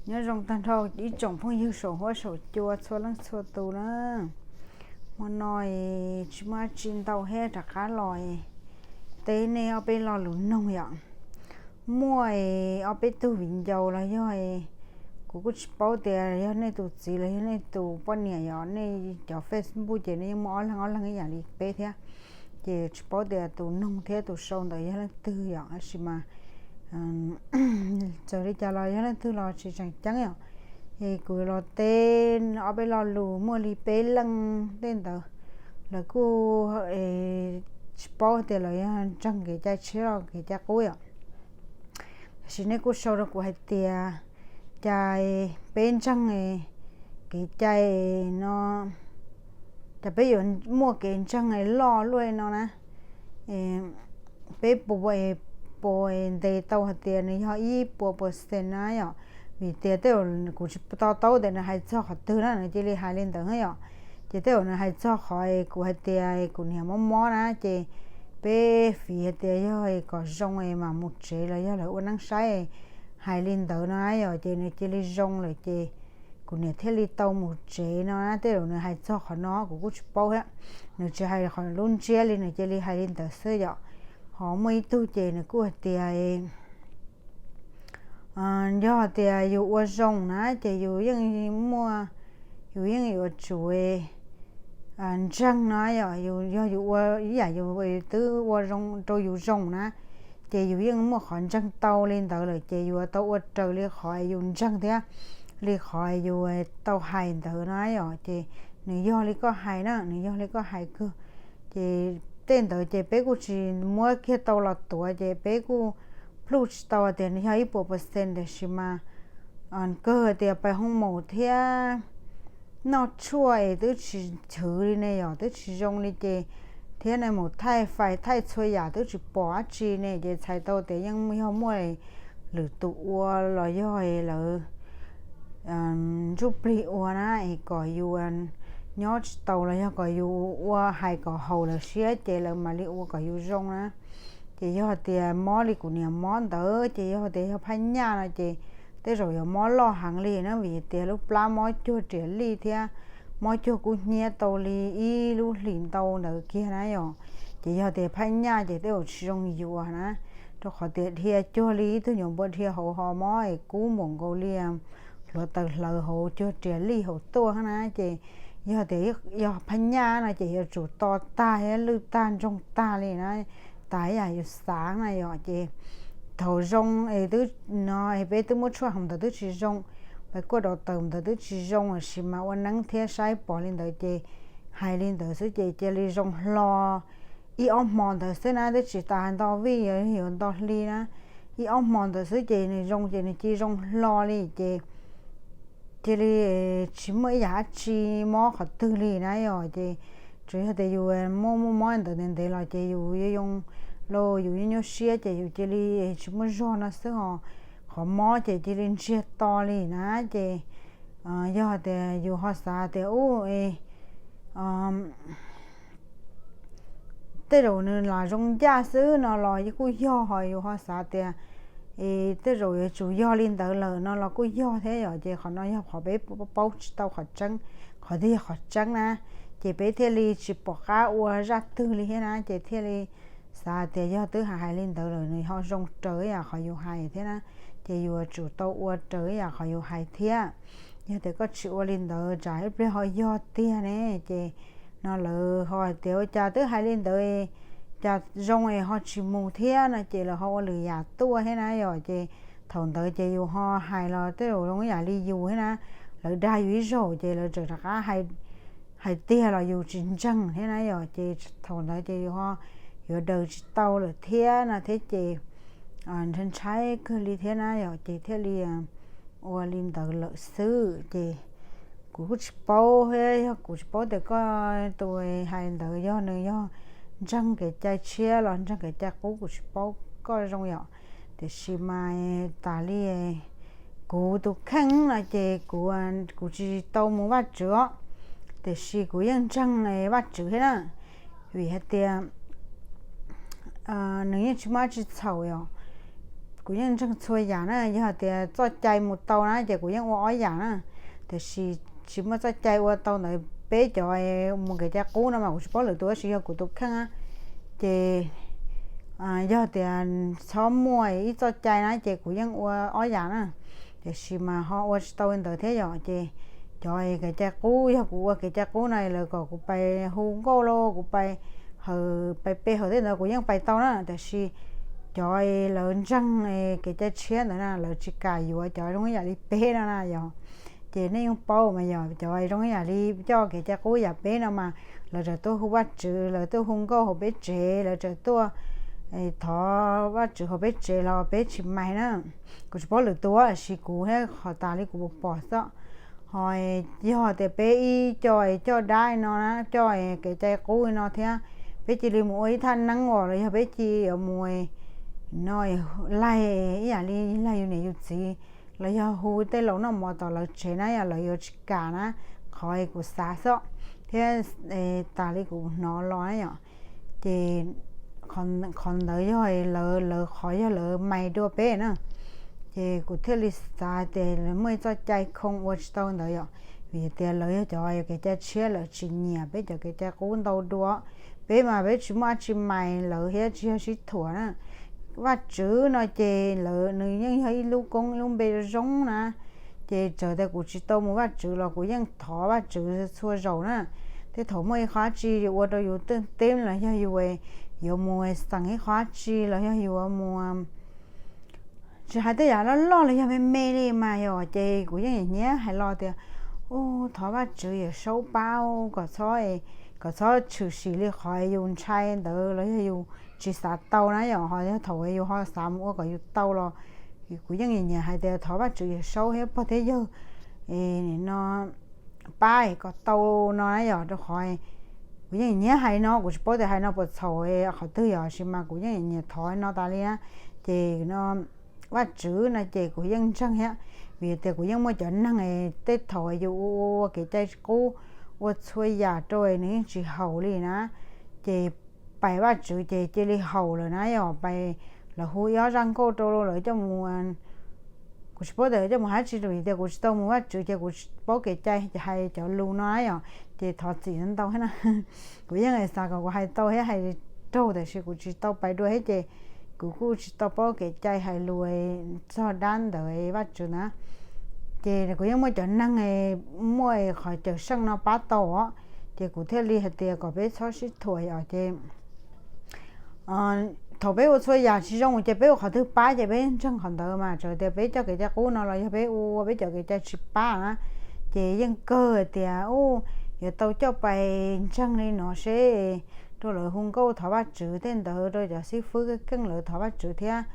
Nyob zoo tag nrho ib tsoom phooj ywg saum huab saum cua txhua leej txhua tus na. Hmo no tsis muaj dab tsi ntau thiab rov qab los teb nej ob peb lo lus noog yom. Muaj ob peb tug viv ncaus los yog, kuv kuj tsis paub tias yog nej tus txiv los yog nej tus poj niam yom, nej cov Facebook ces nej yeej muaj ob leeg ob leeg ib yam li peb thiab. Ces tsis paub tias tus noog thiab tus sau ntawd yog leej twg yom, tab sis mas txawm li cas los yog leej twg los tsis tseem ceeb yom. Es kuv los teb ob peb lo lus, muaj li peb leej tej ntawd lawv kuj tsis paub tias lawv yog ntseeg kev cai tshiab los kev cai qub yom. Tab sis nej kuj sau rau kuv hais tias, cas peb ntseeg kev cai no, cas peb yuav muaj kev ntseeg loj luaj no na. Peb puas, puas ntes tau hais tias nws yog ib puas percent na yom? Vim tias tej zaum kuv tsis to taub tias nws hais txog qhov twg na, nws cia li hais li ntawd yom. Ces tej zaum nws hais txog qhov kuv hais tias kuv niam mob mob na, ces peb fiv hais tias yog kom zoo es mam mus tsev los yog lawv ua neeb saib hais li ntawd no yom, ces nws cia li zoo lawm ces kuv niam thiaj li tau mus tsev no na. Tej zaum nws hais txog qhov no kuv kuj tsis paub thiab. Nws tsis hais qhov lub ntsiab li, nws cia li hais li ntawd xwb yom. Ho muaj ib tug ces nws kuj hais tias yog tias yus ua zoo na ces yus yeej muaj, yus yeej yuav tsum ntseeg no yom. Yus yog yus ua ib yam yus twb ua zoo rau yus zoo na, ces yus yeej muaj qhov ntseeg tau li ntawd lawm ces yus yuav tau ua raws li qhov yus ntseeg thiab li qhov yus tau hais ntawd no yom. Ces nws yog li koj hais na, nws yog li koj hais kawg. Ces tej ntawd ces peb kuj tsis muab kiag tau los tuav, ces peb kuj plhuj tsis tau tias nws yog ib puas percent, tab sis mas kawg tias pais hoo maum thiab noj tshuaj es twb tsis chwv li ne yom, twb tsis zoo li ces, thiab nws mus thaij fais thaij txhua yam twb tsis pom dab tsi ne, ces txhais tau tias yeej yog muaj lwm tus ua los yog lawv ntsuj plig ua na, es kom yus nyob tsis tau los yog kom yus ua hais kom haum lawv siab ces lawv mam li ua kom yus zoo na. Ces yog tias mob li kuv niam mob ntawd ces yog tias yog phaj nyaj no ces tej zaum yuav mob loj heev li na, vim tias lub plab mob cuag riam lij thiab mob cuag kub hnyiab tau li ib lub hlis ntau ntawd kiag na yom. Ces yog tias phaj nyaj ces tej zaum tsis zoo yuav na, rau qhov tias dhia cuag li ib tug nyuam npua dhia hauv ho mob es kub npaum nkaus li hluav taws hlawv hauv cuag riam lij hauv tuaj na. Ces yog tias yog phaj nyaj no ces yuav tsum to tag thiab lwj tag ntsoog tag li na, tas ib yam yus xav na yom. Ces thaum zoo es twb no peb twb muab tshuaj hoo ntawd twb tsis zoo, pais kuaj dau taws ntawd twb tsis zoo, tab sis mas ua neeb thiab saib pom li ntawd ces hais li ntawd xwb ces cia li zoo hlo ib ob hmo ntawd xwb na, twb tsis tas nto vij yuav nto hli na, ib ob hmo ntawd xwb ces nws zoo ces nws cia li zoo hlo li ces cia li tsis muaj ib yam dab tsi mob qhov twg li na yom. Ces tsuas yog tias yus muaj muaj mob ntawd ntev ntev los ces yus yuav yoo los yus nyuaj nyuaj siab ces yus cia li tsis muaj zog no xwb os. Qhov mob ces cia li ntsiag to li na. Ces yog tias yus ho xav tias ub tej zaum nws lam zoo ncaj xwb no los kuj yog, ho yus ho xav tias es tej zaum yuav tsum yog li ntawd lawm no los kuj yog thiab yom. Ces qhov no yog qhov peb paub tsis tau qhov tseeb, qhov twg yog qhov tseeb na, ces peb thiaj li tsis pom qab ua zaj twg li thiab na. Ces thiaj li xav tias yog twb hais hais li ntawd lawm nws ho zoo raws ib yam qhov yus hais thiab na, ces yus yuav tsum tau ua raws ib yam qhov yus hais thiab. Yog tias koj tsis ua li ntawd tsam ib pliag ho yog tiag ne, ces no lawv ho hais tias ua cas twb hais li ntawd cas zoo es ho tsis mus thiab no ces lawv ho ua lwm yam tuaj thiab na yom. Ces thaum ntawd ces yus ho hais los tej zaum zoo ib yam li yus thiab na, lawv dag yus ib zaug ces lawv tseem rov qab hais tiag los yus tsis ntseeg thiab na yom. Ces thaum ntawd ces yus ho yuav daws tsis tau lawm thiab no thiab ces ntshai ntshai kawg li thiab na yom. Ces thiaj li ua li ntawd lawm xwb. Ces kuv kuj tsis paub thiab, yog kuv tsis paub tias koj tus hais ntawd yog nws yog ntseeg kev cai tshiab los ntseeg kev cai qub, kuv tsis paub koj zoo yom. Tiam sis mas tas li kuv tus kheej no ces kuv, kuv tsis tau mus Vajtswv os, tiam sis kuv yeej ntseeg Vajtswv thiab na, vim hais tias nws yeej tsis muaj dab tsi txhaum os. kuv yeej ntseeg txhua yam na, yog tias txoj cai mus tau na ces kuv yeej ua ob yam na. Tiam sis tsis muaj txoj cai ua tau ntawd, peb cov mus kev cai qub no mas kuv tsis paub lwm tus, tab sis yog kuv tus kheej na, ces yog tias txhob muaj ib txoj cai na ces kuv yeej ua ob yam na. Tiam sis mas ho ua tsis tau li ntawd thiab yom, ces cov kev cai qub, yog kuv ua kev cai qub no lawv kom kuv pais hu nkauj los kuv pais hawm, pais pe hawm tej ntawd kuv yeej pais tau na. Tiam sis cov lawv ntseeg kev cai tshiab ntawd na lawv tsis kam yuav cov zoo ib yam li peb no na yom. Ces nej yeej paub mas yog cov zoo ib yam li coj kev cai qub yam peb no mas lawv txawm tuaj hu Vajtswv, lawv tuaj hu nkauj hauv peb tsev, lawv txawm tuaj thov Vajtswv hauv peb tsev los peb tsis maiv na. Kuv tsis paub lwm tus, tab sis kuv thiab qhov tas li kuv pom xwb. Ho yog tias peb ib co coj dab no na, coj kev cai qub no thiab, peb cia li mus ua ib thaj neeb uas los yog peb cia li yuav mus no laig ib yam li laig yus niam yus txiv, los yog hu tej laus noj mov tom lawv tsev na yom, lawv yuav tsis kam na. Qhov kuv xav xwb thiab tas li kuv hnov los na yom, ces qhov ntawd yog lawv, lawv qhov yog lawv maiv dua peb na. Ces kuv thiaj li xav tias muaj ib txoj cai khoo ua tsis tau ntawd yom, vim tias lawv yog cov kev cai tshiab, lawv tsis nyiam peb cov kev cai qub ntau dua. Peb mas peb tsis muaj dab tsi maiv lawv thiab tsis yog sib thuam na. Vajtswv no ces lawv, nws yeej yog ib lub koob ib lub npe zoo na. Ces txawm tias kuv tsis tau mus Vajtswv los kuv yeej thov Vajtswv txhua zaus na. Tej thaum muaj ib qho dab tsi yuav ua rau yus twj teb los yog yus yuav mus xeem ib qho dab tsi los yog yuav mus, tsis hais tej yam loj loj los yog me me li mas yom, ces kuv yeej nyiam nyiam hais los tias, u, thov Vajtswv Yawmsaub pab kom txhob, kom txhob tshwm sim li qhov yus ntshai ntawd los yog yus tsis xav tau na yom. Ho yog thaum yus ho xav mus ua kom yus tau los kuv yeej nyiam nyiam hais tias thov Vajtswv Yawmsaub thiab pog thiab yawg no pab kom tau no na yom. Rau qhov kuv yeej nyiam hais no, kuv tsis paub tias hais no puas txhaum qhov twg yom, tab sis mas kuv yeej nyiam thov no tas li na. Ces no Vajtswv no ces kuv yeej ntseeg thiab, vim tias kuv yeej muaj cov neeg tej thaum yus ua ua kev cai qub, ua txhua yam rau nws yeej tsis haum li na. Ces pais Vajtswv ces cia li haum lawm na yom. Pais, lawv hu ib ob zaj nkauj rau lawv coj mus, kuv tsis paub tias coj mus hais tsi, vim tias kuv tsis tau mus Vajtswv ces kuv tsis paub kev cai ces hais cov lus no na yom. Ces thov txim ntau thiab na. Kuv yeej xav kom kuv hais tau thiab hais raug, tab sis kuv tsis tau pais dua thiab ces kuv kuj tsis tau paub kev cai hais lus txog dab ntawd Vajtswv na. Ces kuv yeej muaj cov neeg muaj qhov cawm seej no pab tau os, ces kuv thiaj li hais tias kom peb txhob sib thuam os. Ces thaum peb ua txhua yam tsis zoo ces peb ua qhov twg pab ces peb ntseeg qhov ntawd mas. Txawm tias peb coj kev cai qub no los yog peb ua peb cov kev cai tsis pab na, ces yeej kawg hais tias u, yuav tau coj pais ntseeg li no seb, rau lawv hu nkauj thov Vajtswv tej ntawd, rau cov xib fwb keej keej lawv thov Vajtswv thiab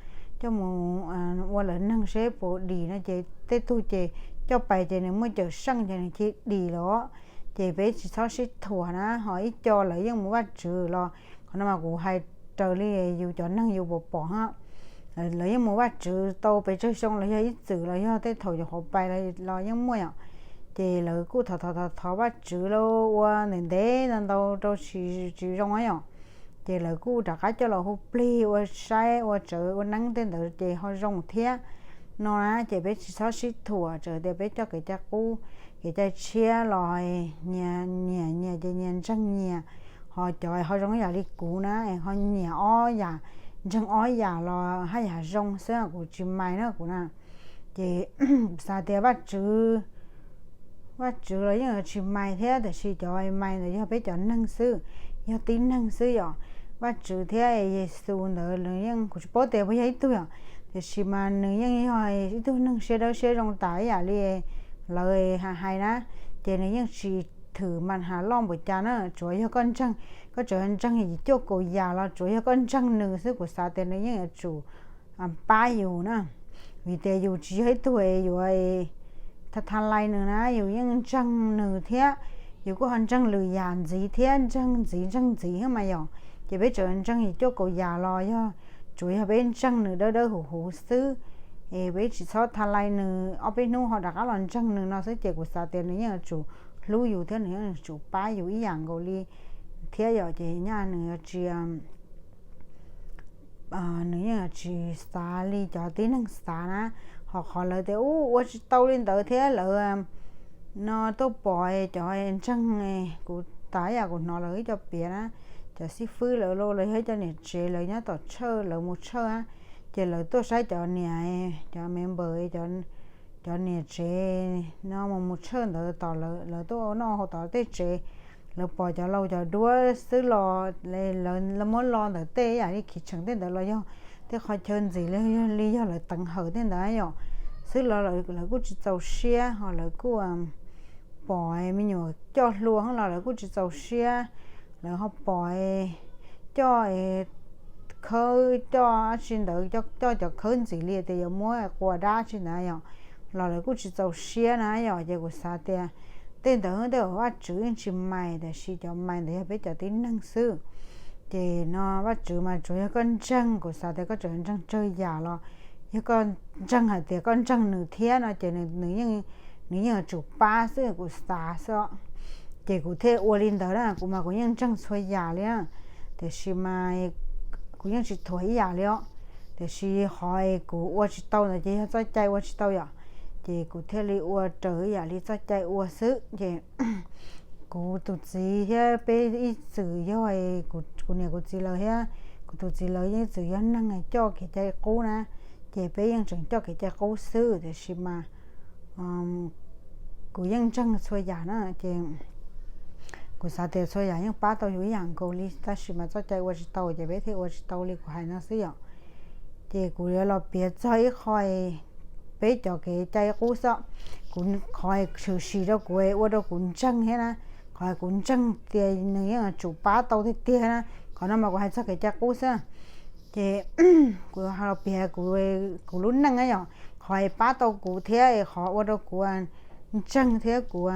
coj mus ua lawv neeg seb puas dim no. Ces tej tug ces coj pais ces nws muaj cawm seej ces nws cia li dim los. Ces peb tsis txhob sib thuam na. Ho ib co lawv yeej mus Vajtswv los, qhov no mas kuv hais raws li yus cov neeg yus pom pom na, lawv yeej mus Vajtswv tau pes tsawg xyoo los yog ib txwm los yog tej thaum yuav qhuav pais los yeej muaj yom. Ces lawv kuj thov thov thov thov Vajtswv los ua ntev ntev ntau ntau rau tsis tsis zoo na yom. Ces lawv kuj rov qab coj los hu plig ua saib ua tsawv ua neeb tej ntawd ces ho zoo thiab no na. Ces peb tsis txhob sib thuam, txawm tias peb coj kev cai qub kev cai tshiab los nyias nyiam nyias ces nyias ntseeg nyias. Ho cov ho zoo ib yam li kuv na, ho nyiam ob yam, ntseeg ob yam los haj yam zoo xwb, kuv tsis mais na kuv na. Ces xav tias Vajtswv, Vajtswv los yeej yuav tsis mais thiab, tab sis cov mais ntawd yog peb cov neeg xwb, yog tib neeg xwb yom. Vajtswv thiab Yexus ntawd nws yeej, kuv tsis paub tias puas yog ib tug yom, tiam sis mas nws yeej yog ib tug neeg siab dawb siab zoo tas ib yam li lawv hais na. Ces nws yeej tsis thwm mas has loj npaum cas na, tsuav yog koj ntseeg, koj tseem ntseeg yim cuaj kaum yam los tsuav yog koj ntseeg nws xwb, kuv xav tias nws yeej yuav tsum pab yus na. Vim tias yus tsis yog ib tug yuav tha tha lais nws na, yus yeej ntseeg nws thiab, yus kuj ho ntseeg lwm yam ntxiv thiab, ntseeg ntxiv ntseeg ntxiv thiab mas yom. Ces peb tseem ntseeg yim cuaj kaum yam los yog tsuav yog peb ntseeg nws dawb dawb huv huv xwb, es peb tsis txhob tha lais nws, ob peb hnub ho rov qab los ntseeg nws no xwb, ces kuv xav tias nws yeej yuav tsum hlub yus thiab nws yeej yuav tsum pab yus ib yam nkaus li thiab yom. Ces nyaj nws yuav tsis nws yeej tsis xav li cov tib neeg xav na. Ho qhov lawv tias ua tsis tau li ntawd thiab lawv no tuaj pom cov ntseeg, kuv tas yam kuv hnov lawv ib co piav na, cov xib fwb lawv los lawv yog ib co niam tsev lawv nyob tom tshawj lawv mus tshawj, ces lawv tuaj saib cov niam, cov member, cov niam tsev no mus mus tshawj ntawd tos lawv tuaj noj hauv tom tej tsev, lawv pom cov laus cov duab xwb los lawv muab lo ntawm tej yam li khiv tsheem tej ntawd los yog tej qhov chaw ntxim li yog li yog lawv teev hawm tej ntawd yom, xwb los lawv kuj tsis txaus siab ho lawv kuj pom me nyuam coj hlua los lawv kuj tsis txaus siab, lawv ho pom coj khawb coj dab tsi ntawd, coj cov khawb ntxim li tias yuav muab quas dab tsi ntawd yom, los lawv kuj tsis txaus siab na yom. Ces kuv xav tias tej ntawd tej uas Vajtswv yeej tsis mais, tiam sis cov mais ntawd yog peb cov tib neeg xwb. Ces no Vajtswv mas tsuas yog koj ntseeg, kuv xav tias koj tseem ntseeg tsawg yam los yog koj ntseeg hais tias koj ntseeg nws thiab no ces nws yeej yuav tsum pab xwb kuv xav xwb. Ces kuv thiaj ua li ntawd na, kuv mas kuv yeej ntseeg txhua yam li na, tiam sis mas kuv yeej tsis thuam ib yam li os. Tiam sis qhov kuv ua tsis tau ntawd ces yog txoj cai ua tsis tau yom, ces kuv thiaj li ua raws ib yam li txoj cai ua xwb ces kuv tus txiv thiab peb ib txwm yog kuv niam kuv txiv lawv thiab kuv tus txiv lawv yeej txwm yog neeg coj kev cai qub na, ces peb yeej tseem coj kev cai qub xwb tiam sis mas kuv yeej ntseeg txhua yam na ces kuv xav tias txhua yam yeej pab tau yus ib yam nkaus li, tab sis mas txoj cai ua tsis tau ces peb thiaj ua tsis tau li kuv hais no xwb yom. Ces kuv yuav los piav txog ib qho peb cov kev cai qub xwb, kuv qhov tshwm sim rau kuv ua rau kuv ntseeg thiab na, qhov kuv ntseeg tias nws yeej tsum pab tau tiag tiag na, qhov no mas kuv hais txog kev cai qub xwb. Ces kuv los piav kuv lub neej na yom, qhov pab tau kuv thiab qhov ua rau kuv ntseeg thiab kuv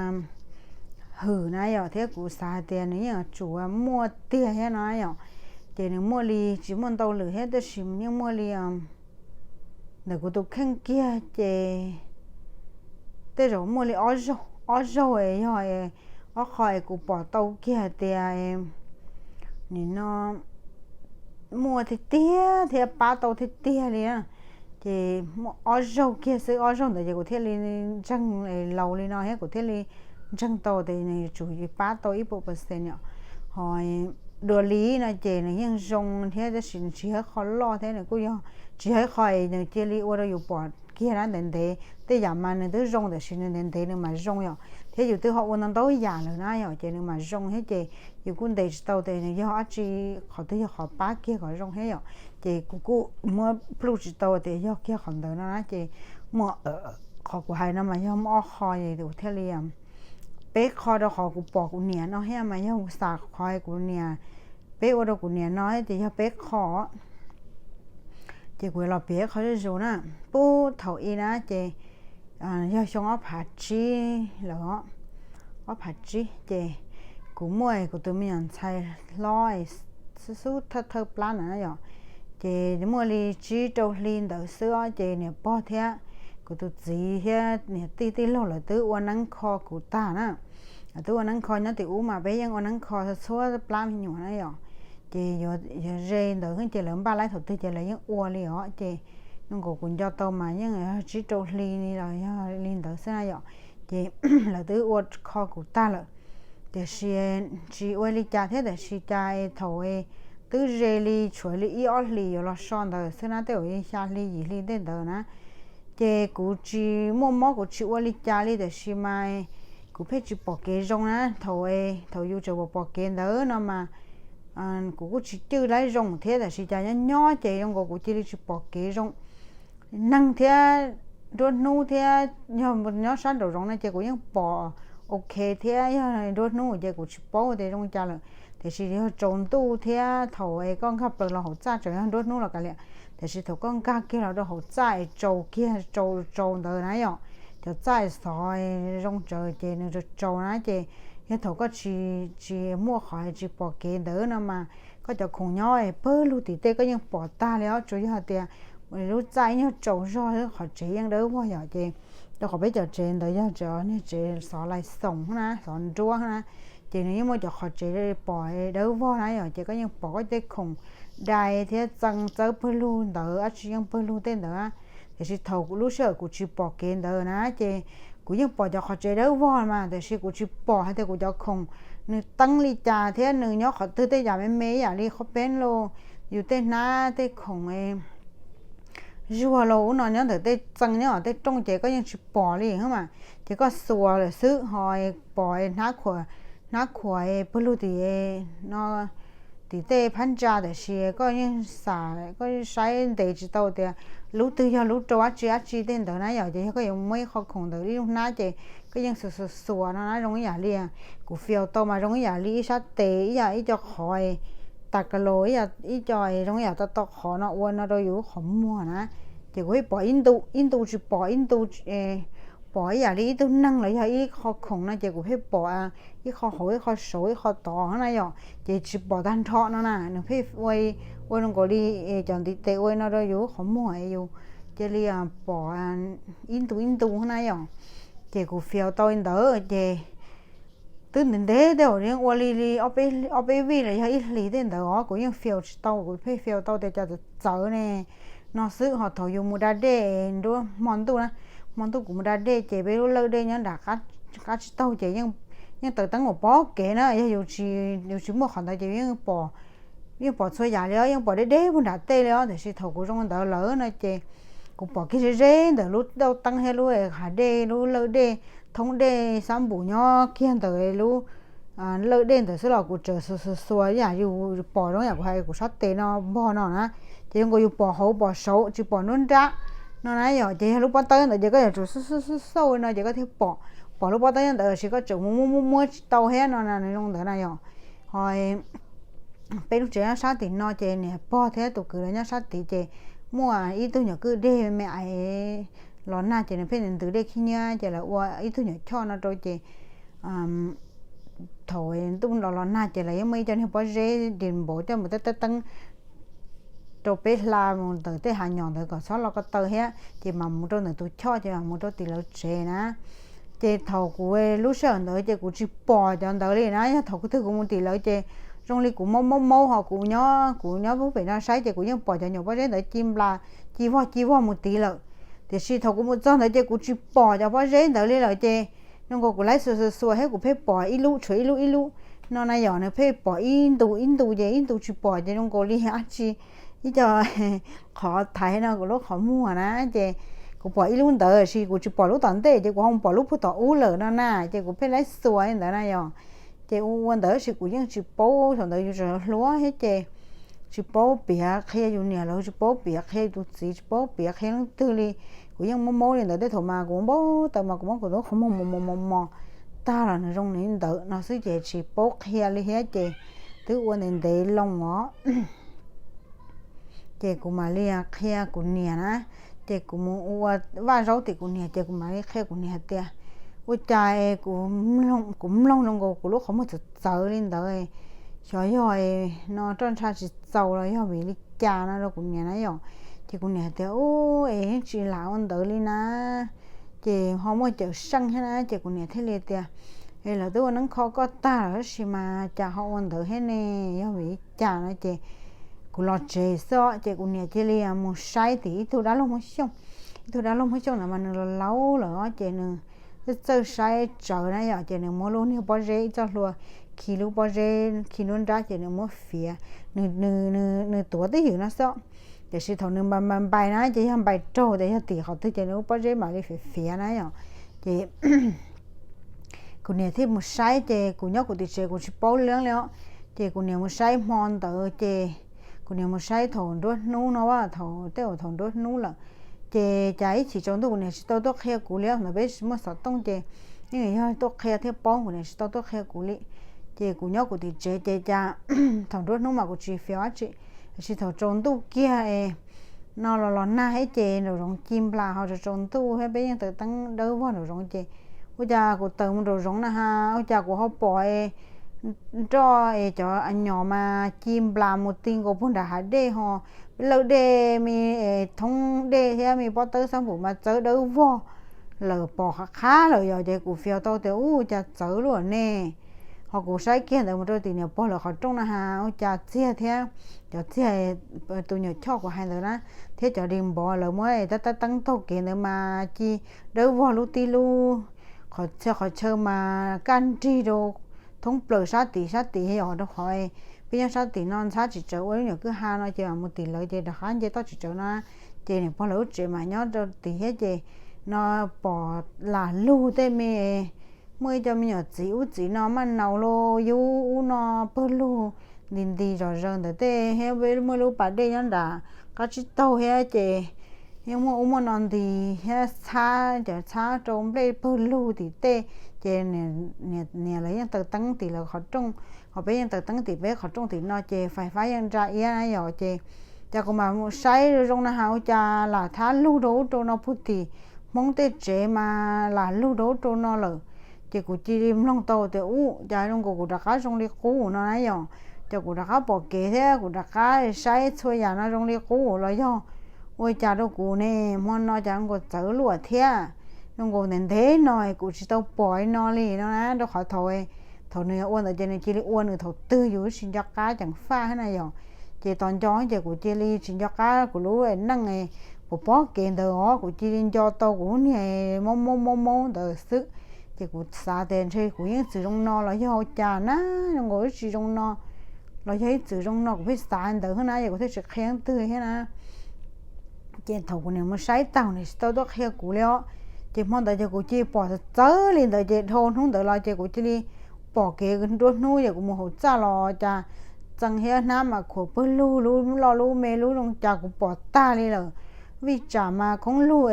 hwm na yom, thiab kuv xav hais tias nws yeej yuav tsum muaj tiag thiab no yom. Ces nws muaj li tsis muaj ntau lwm thiab tab sis yeej muaj li ntawm kuv tus kheej kiag ces tej zaum muaj li ob zaug, ob zaug yog ob qho es kuv pom tau kiag tias nim no muaj tiag tiag thiab pab tau tiag tiag li na. Ces muaj ob zaug kiag xwb, ob zaug ntawd ces kuv thiaj li ntseeg laus li no thiab kuv thiaj li ntseeg tau tias nws yuav tsum pab tau ib puas percent yom. Ho dua li no ces nws yeej zoo thiab tab sis nws tsis yog ib qho loj thiab nws kuj yog tsis yog ib qho es nws cia li ua rau yus pom kiag na ntev ntev, tej yam mas nws twb zoo tab sis nws ntev ntev nws mam zoo yom, thiab yus twb ho ua ntau ntau yam lawm na yom, ces nws mam zoo thiab ces yus kuj ntes tsis tau tias nws yog dab tsi, qhov twg yog qhov pab kiag kom zoo thiab yom. Ces kuv kuj muab pluj tsis tau tias yog kiag qhov ntawd no na ces muaj qhov kuv hais no mas yog muaj ob qho es kuv thiaj li peb qho rau qhov kuv pom kuv niam no thiab mas yog kuv xav qhov kuv niam, peb ua rau kuv niam no ces yog peb qho. Ces kuv los piav qhov zuj zus na, puag thaum i na ces yog xyoo ob phav tsib lawm, ob phav tsib ces kuv muaj kuv tus me nyuam ntxhais hlob xub xub thawj thawj plab na yom, ces muaj li tsib rau hli ntawd xwb os ces niam pog thiab kuv tus txiv thiab niam tij tij laug lawv twb ua neeb kho kuv tag na. Lawv twb ua neeb kho, nyob tim ub mas peb yeej ua neeb kho txhua plab me nyuam na yom, ces yuav ze ntawd ces lawv npaj laib thaum twg ces lawv yeej ua li os ces zoo nkaus kuv nco tau mas yeej tsib rau hli li los yog li ntawd xwb na yom. Ces lawv twb ua kho kuv tag lawm, tiam sis tsis ua li cas thiab, tiam sis cas thaum twb ze li tshuav li ib ob hlis yuav los so ntawd xwb na, tej zaum xya hli yim hli tej ntawd na, ces kuv tsis muaj mob kuv tsis ua li cas li, tiam sis mas kuv pheej tsis pom kev zoo na. Thaum, thaum yus tseem pom pom kev ntawd no mas kuv kuj tsis cwj laib zoo thiab, tiam sis cas nyob nyob ces zoo nkaus kuv cia li tsis pom kev zoo. Neeg thiab nruab hnub thiab yog nyob sab nraum zoov no ces kuv yeej pom ok thiab, yog nruab hnub ces kuv tsis paub tias zoo cas lawm, tiam sis yog tsaus ntuj thiab thaum es koj nkag plaws los hauv txaj, tseem yog nruab hnub los kav liam, tiam sis thaum koj nkag kiag los rau hauv txaj es tsaus kiag tsaus tsaus ntawd na yom, cov txaj xov zoo tsawv ces nws tsaus tsaus na ces yog thaum koj tsis, tsis muaj qhov tsis pom kev ntawd no mas koj cov khoom nyob pawg lug tim tej koj yeej pom tag li os, tsuas yog tias lub txaj ib nyuag tsaus zog xwb, qhov tsev yeej dawb vog yom. Ces rau qhov peb cov tsev ntawd yog cov niag tsev xov lais xoom na, xov nruab na, ces nws yeej muaj cov qhov tsev pom dawb vog na yom, ces koj yeej pom koj tej khoom dai thiab txee txawb pawg lug ntawd, dab tsi yeej pawg lug tej ntawd. Tiam sis thaum lub sij hawm kuv tsis pom kev ntawd na ces kuv yeej pom cov qhov tsev dawb vog mas, tiam sis kuv tsis pom hais tias kuv cov khoom nws teeb li cas thiab nws nyob qhov twg, tej yam me me ib yam li qhov peb los, yus tej hnab tej khoom zuag los ub no nyob ntawm tej txee nyob tej rooj ces koj yeej tsis pom li mas, ces koj xuas lawm xwb ho pom hnab khuam, hnab khuam pawg lug tim no, tim tej phab ntsa, tiam sis koj yeej xam, koj saib ntes tsis tau tias lub twg yog lub rau dab tsi dab tsi tej ntawd na yom. Ces yog koj yuav muab ib qho khoom ntawm ib lub hnab ces koj yeej xuas xuas xuas no na, zoo ib yam li, kuv fias tau mas zoo ib yam li ib sab tes, ib yam ib co qhov tas ka los, ib co zoo ib yam tau tau qhov no ua no rau yus qhov muag na. Ces kuv pheej pom ib ntu ib ntu tsis pom ib ntu, pom ib yam li ib tug neeg los yog ib qho khoom no ces kuv pheej pom ib qho hauv ib qho saud ib qho tod na yom, ces tsis pom tag nrho no na. Nws pheej ua, ua zoo nkaus li cov ntiv tes ua no rau yus qhov muag yus cia li pom ib ntu ib ntu na yom. Ces kuv fias tau li ntawd ces twb ntev ntev tej zaum yeej ua li li ob peb vij los yog ib hlis tej ntawd os kuv yeej fias tsis tau, kuv pheej fias tau tias cas txawv txawv ne no xwb. Ho thaum yus mus da dej nruab hmo ntuj na, hmo ntuj kuv mus da dej ces peb lub lawj dej nyob nram qab tsib taug ces yeej taws teeb mus pom kev na, yog yus tsis muaj qhov ntawd ces yeej pom, yeej pom txhua yam li os, yeej pom deb deb puag nram tej li os. Tiam sis thaum kuv zoo ntawd lawm no ces kuv pom kiag ze ze ntawm lub tauj teeb thiab lub hav dej, lub lawj dej, thoob dej xab npum nyob kiag ntawm lub lawj dej ntawd xwb los kuv tseem xuas xuas xuas ib yam yus pom zoo yam kuv hais kuv sab tes no npog no na, ces zoo nkaus yus pom hauv pom saud tsis pom nruab nrab no na yom. Ces yog lub pob tawb ntawd ces koj yuav tsum xauj xauj xauj xauj no ces koj thiaj pom, pom lub pob tawb ntawd los sis koj tseem muab muab muab tsis tau thiab no na, nws zoo ntawd na yom. Ho peb lub tsev nyob sab tim no ces niam pog thiab tus kwv lawv nyob sab tid ces muaj ib tug nyuam kwj deg me ais los nag ces nws pheej ntws dej khib nyiab ces lawv ua ib tug nyuam choj no rau ces thaum ntuj los los nag ces lawv yeej muaj ib co niag pob zeb dis npaum coj mus teeb teeb teeb rau peb hla mus ntawm tej hav nyom ntawd kom txhob lo ko taw thiab ces mam mus rau ntawm tus choj ces mam mus rau tim lawv tsev na. Ces thaum kuv lub sij hawm ntawd ces kuv tsis pom cov ntawd li na, yog thaum twg kuv mus tim lawv ces zoo li kuv maub maub maub ho kuv nyob, kuv nyob pub pem no saib ces kuv yeej pom cov nyuam pob zeb ntawd ci nplas ci vog ci vog mus tid lawm. Tiam sis thaum kuv mus txog ntawd ces kuv tsis pom cov pob zeb ntawd li lawm ces zoo nkaus kuv laib xuas xuas xuas thiab kuv pheej pom ib lub tshuav ib lub ib lub no na yom, nws pheej pom ib ntu ib ntu ces ib ntu tsis pom ces zoo nkaus li dab tsi ib co qhov thaiv no kuv lub qhov muag na, ces kuv pom ib lub ntawd sis kuv tsis pom lub tom ntej ces kuv ho pom lub puag tom ub lawm no na, ces kuv pheej laib xuas li ntawd na yom. Ces ua ua ntawd sis kuv yeej tsis paub, thaum ntawd yus tseem hluas thiab ces tsis paub piav qhia yus niam lawv, tsis paub piav qhia tus txiv, tsis paub piav qhia leej twg li. Kuv yeej maub maub li ntawd, tej thaum mas kuv npau taws mas kuv muab kuv lub qhov muag mos mos mos mos tag los nws zoo li ntawd no xwb ces tsis paub qhia li thiab ces twb ua ntev ntev loo os. Ces kuv mam li qhia kuv niam na, ces kuv mus ua vaj zaub tim kuv niam ces kuv mam li qhia kuv niam hais tias ua cas kuv mloog zoo nkaus kuv lub qhov muag txawv txawv li ntawd, xyov yog no roj ntsha tsis txaus los yog vim li cas no rau kuv niam na yom. Ces kuv niam hais tias ub es yeej tsis lam ua ntawd li na, ces ho muaj cawm seej thiab na, ces kuv niam thiaj li tias es lawv twb ua neeb kho koj tag lawm tab sis mas cas ho ua ntawd thiab ne, yog vim li cas no ces kuv los tsev xwb ces kuv niam cia li mus saib tim ib tug dab laug Hmoob Xyooj, ib tug dab laug Hmoob Xyooj ntawd mas nws laus laus lawm ces nws txawj txawj saib tsawv na yom, ces nws muab lub niag pob zeb ib txoj hlua khi lub pob zeb khi nruab nrab ces nws muab fiav, nws, nws tuav twj ywm no xwb. Tiam sis thaum nws npais npais na ces yog npais raug tias yog tim qhov twg ces nws lub pob zeb mam li fiav fiav na yom. Ces kuv niam thiaj mus saib ces kuv nyob kuv tim tsev kuv tsis paub li os. Ces kuv niam mus saib hmo ntawd ces kuv niam mus saib thaum nruab hnub no, thaum tej uas thaum nruab hnub lawm. Ces cas ib chim tsaus ntuj kuv niam tsis tau tuaj qhia kuv li, ntawd peb tsis muaj xov tooj ces yeej yog tuaj qhia thiaj paub, kuv niam tsis tau tuaj qhia kuv li. Ces kuv nyob kuv tim tsev ces cas thaum nruab hnub mas kuv tsis fiav dab tsi, tiam sis thaum tsaus ntuj kiag no los los nag thiab ces nraum zoov ci nplas ho tsaus tsaus ntuj thiab peb yeej taws teeb dawb vog nraum zoov ces ua cas kuv taws mus nraum zoov na ha, ua cas kuv ho pom nroj es cov nyom mas ci nplas mus ti nkaus puag nram hav dej ho, lawj dej me, thoob dej thiab me pob tawb xab npum mas txawv dawb vog lawm pom qhov qab lawm yom, ces kuv fiav tau tias ub cas txawv luaj ne. Ho kuv saib kiag ntawd mus rau tim niam pog lawv qhov rooj na has, ua cas txiag thiab cov txiag, tus nyuam choj kuv hais ntawd na, thiab cov di npov lawv muab tab tab teeb taug kev ntawd mas ci dawb vog lub tib lub, qhov chaw qhov chaw mas kaj nrig rau thoob plaws sab tim sab tim os, rau qhov peb nyob sab tim no ntxhab tsis txawj ua lub nyuam kwj ha no ces mam mus tim lawv ces rov qab nce toj tsis txawj no. Ces niam pog lawv lub tsev mas nyob rau tim thiab ces no pom lam lug tej me, muaj ib co me nyuam txiv ub txiv no maj naus los yub ub no pawg lug nti nti zom zaws ntawd tej thiab muaj lub pas dej nyob nram qab tsib taug thiab ces yeej muaj ub muaj no nti thiab txhab cov txhab rau nplej pawg lug tim tej. Ces niam lawv yeej taws teeb tim lawv qhov rooj, ho peb yeej taws teeb tim peb qhov rooj tim no ces fais fab yeej nra iab na yom. Ces cas kuv mam mus saib zoo zoo na has ua cas lam thab lug rau ub rau no puag tim Hmoob tej tsev mas lam lug rau ub rau no lawm. Ces kuv cia li mloog tau tias ub cas zoo nkaus kuv rov qab zoo li qub no na yom. Ces kuv rov qab pom kev thiab kuv rov qab saib txhua yam no zoo li qub los yog ua cas rau kuv ne, hmo no cas zoo nkaus txawv luam thiab. Zoo nkaus ntev ntev no kuv tsis tau pom li no li no na, rau qhov thaum, thaum nws ua ntawd ces nws cia li ua nws thaum twg yus tsis nco qab ceev faj thiab na yom. Ces tos nco ces kuv cia li tsis nco qab kuv lub neej puas pob kev ntawd os, kuv cia li nco tau kuv lub niag maub maub maub maub ntawd xwb. Ces kuv xav tias ntshe kuv yeej txwm zoo no los yog ua cas na, zoo nkaus ib tsis zoo no los yog ib txwm zoo no, kuv pheej xav ntawd thiab na, ces kuv thiaj tsis qhia leej twg thiab na. Ces thaum kuv niam mus saib tag nws tsis tau tuaj qhia kuv li os. Ces hmo ntawd ces kuv cia li pom txawv txawv li ntawd ces dhau hnub ntawd los ces kuv cia li pom kev nruab hnub ces kuv mus hauv txaj los cas txee thiab hnab mas khuam pawg lug, lub loj lub me lub zoo cas kuv pom tag li lawm. Vij tsam mas khoob lug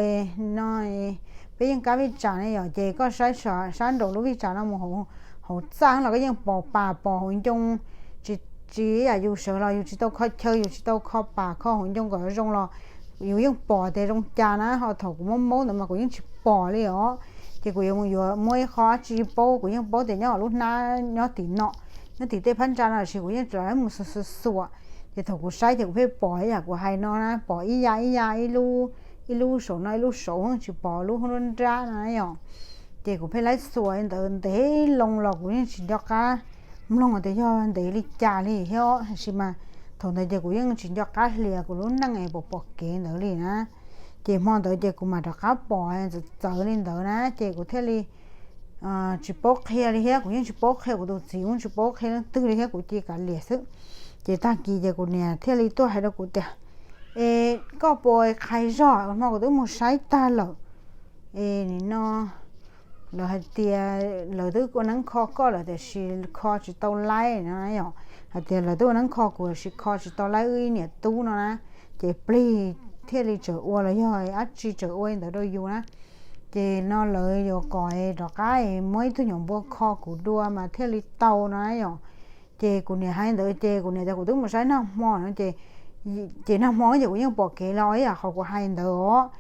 no, peb yeej kab vij tsam ne yom, ces koj saib sab nraum lub vij tsam no mus hauv txaj los koj yeej pom pas pom hauv ncoo. Tsis, tsis yam yus sawv los yus tsis tau kho chaw, yus tsis tau kho pas kho hauv ncoo kom zoo los yus yeej pom tias zoo cas na. Ho thaum kuv maub maub ntawd mas kuv yeej tsis pom li os. Ces kuv yuav mus yuav muab ib qho dab tsi paub, kuv yeej paub tias nyob lub hnab nyob tim no, nyob tim tej phab ntsa no, tiam sis kuv yeej tsis mus xuas xuas xuas. Ces thaum kuv saib ces kuv pheej pom ib yam kuv hais no na, pom ib ya ib ya, ib lub saum no ib lub saud, tsis pom lub nruab nrab no yom. Ces kuv pheej laib xuas li ntawd ntev loo los kuv yeej tsis nco qab mloog tias yog ntev li cas li thiab, tiam sis mas thaum ntawd ces kuv yeej tsis nco qab hlias kuv lub neej es pom pom kev ntawd li na. Ces hmo ntawd ces kuv mam rov qab pom txawv txawv li ntawd na, ces kuv thiaj li tsis paub qhia li thiab, kuv yeej tsis paub qhia kuv tus txiv, kuv tsis paub qhia leej twg li thiab, kuv cia li kav liam xwb. Ces tag kis ces kuv niam thiaj li tuaj hais rau kuv tias, es koj puas qhais zog, hmo kuv twb mus saib tag lawm. Es nim no lawv hais tias lawv twb ua neeb kho koj lawm tiam sis kho tsis tau laib no yom. Hais tias lawv twb ua neeb kho kuv tiam sis kho tsis tau laib wb ib niam tub no na. Ces plig thiaj li tseem ua los yog dab tsi tseem ua li ntawd rau yus na. Ces no lawv yuav kom rov qab muab ib tug nyuam npua kho kuv dua mas thiaj li tau no na yom. Ces kuv niam hais ntawd ces kuv niam tias kuv twb mus saib nag hmo no ces, ces nag hmo ces kuv yeej pom kev los ib yam qhov kuv hais ntawd os.